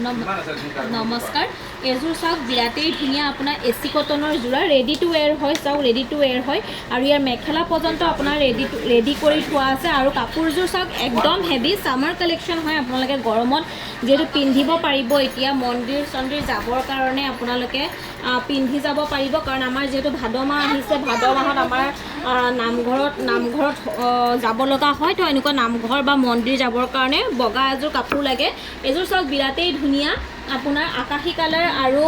নমস্কাৰ। এইযোৰ চাওক, বিৰাটেই ধুনীয়া আপোনাৰ এচি কটনৰ যোৰা, ৰেডি টু ৱেৰ হয়। চাওক, ৰেডি টু ৱেৰ হয় আৰু ইয়াৰ মেখেলা পৰ্যন্ত আপোনাৰ ৰেডি কৰি থোৱা আছে। আৰু কাপোৰযোৰ চাওক, একদম হেভি ছামাৰ কালেকশ্যন হয়। আপোনালোকে গৰমত যিহেতু পিন্ধিব পাৰিব, এতিয়া মন্দিৰ চন্দিৰ যাবৰ কাৰণে আপোনালোকে পিন্ধি যাব পাৰিব। কাৰণ আমাৰ যিহেতু ভাদ মাহ আহিছে, ভাদ মাহত আমাৰ নামঘৰত যাব লগা হয়। তো এনেকুৱা নামঘৰ বা মন্দিৰ যাবৰ কাৰণে বগা এযোৰ কাপোৰ লাগে। এইযোৰ চাওক, বিৰাটেই ধুনীয়া আপোনাৰ আকাশী কালাৰ আৰু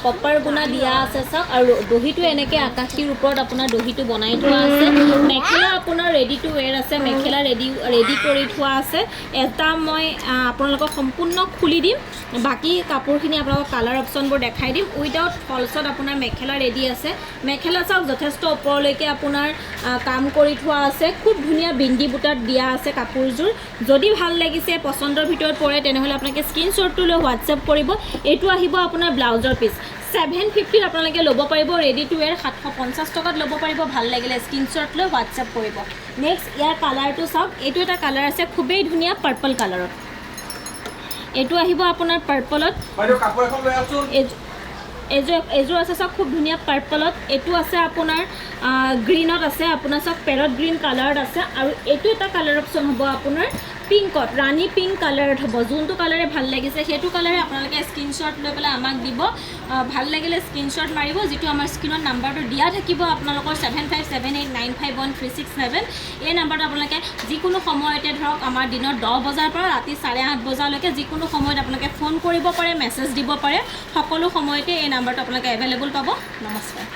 কপাৰ গুণা দিয়া আছে চাওক। আৰু দহিটো এনেকৈ আকাশীৰ ওপৰত আপোনাৰ দহিটো বনাই থোৱা আছে। মেখেলা আপোনাৰ ৰেডি টু ৱেৰ আছে, মেখেলা ৰেডি ৰেডি কৰি থোৱা আছে। এটা মই আপোনালোকক সম্পূৰ্ণ খুলি দিম, বাকী কাপোৰখিনি আপোনালোকক কালাৰ অপশ্যনবোৰ দেখাই দিম। উইদাউট ফলছত আপোনাৰ মেখেলা ৰেডি আছে। মেখেলা চাওক, যথেষ্ট ওপৰলৈকে আপোনাৰ কাম কৰি থোৱা আছে। খুব ধুনীয়া বিন্দি বুটাত দিয়া আছে কাপোৰযোৰ। যদি ভাল লাগিছে, পচন্দৰ ভিতৰত পৰে, তেনেহ'লে আপোনালোকে স্ক্ৰীনশ্বটটো লৈ হোৱাটছএপ কৰিব। এইটো আহিব আপোনাৰ ব্লাউজৰ পিচ। 750ত আপোনালোকে ল'ব পাৰিব। ৰেডি টু ৱেৰ 750 টকাত ল'ব পাৰিব। ভাল লাগিলে স্ক্ৰীনশ্বট লৈ হোৱাটছএপ কৰিব। নেক্সট ইয়াৰ কালাৰটো চাওক। এইটো এটা কালাৰ আছে, খুবেই ধুনীয়া পাৰ্পল কালাৰত। এইটো আহিব আপোনাৰ পাৰ্পলত। বাইদেউ, কাপোৰ এখন লৈ আহকচোন। এইযোৰ আছে চাওক, খুব ধুনীয়া পাৰ্পলত। এইটো আছে আপোনাৰ গ্ৰীণত আছে আপোনাৰ চাওক, পেৰট গ্ৰীণ কালাৰত আছে। আৰু এইটো এটা কালাৰ অপশ্যন হ'ব আপোনাৰ পিংকত, ৰাণী পিংক কালাৰত হ'ব। যোনটো কালাৰে ভাল লাগিছে, সেইটো কালাৰে আপোনালোকে স্ক্ৰীনশ্বট লৈ পেলাই আমাক দিব। ভাল লাগিলে স্ক্ৰীনশ্বট মাৰিব, যিটো আমাৰ স্ক্ৰীণত নাম্বাৰটো দিয়া থাকিব আপোনালোকৰ, 7578951367। এই নাম্বাৰটো আপোনালোকে যিকোনো সময়তে, ধৰক আমাৰ দিনৰ 10 বজাৰ পৰা ৰাতি 8:30 বজালৈকে যিকোনো সময়ত আপোনালোকে ফোন কৰিব পাৰে, মেছেজ দিব পাৰে। সকলো সময়তে এই নাম্বাৰটো আপোনালোকে এভেইলেবল পাব। নমস্কাৰ।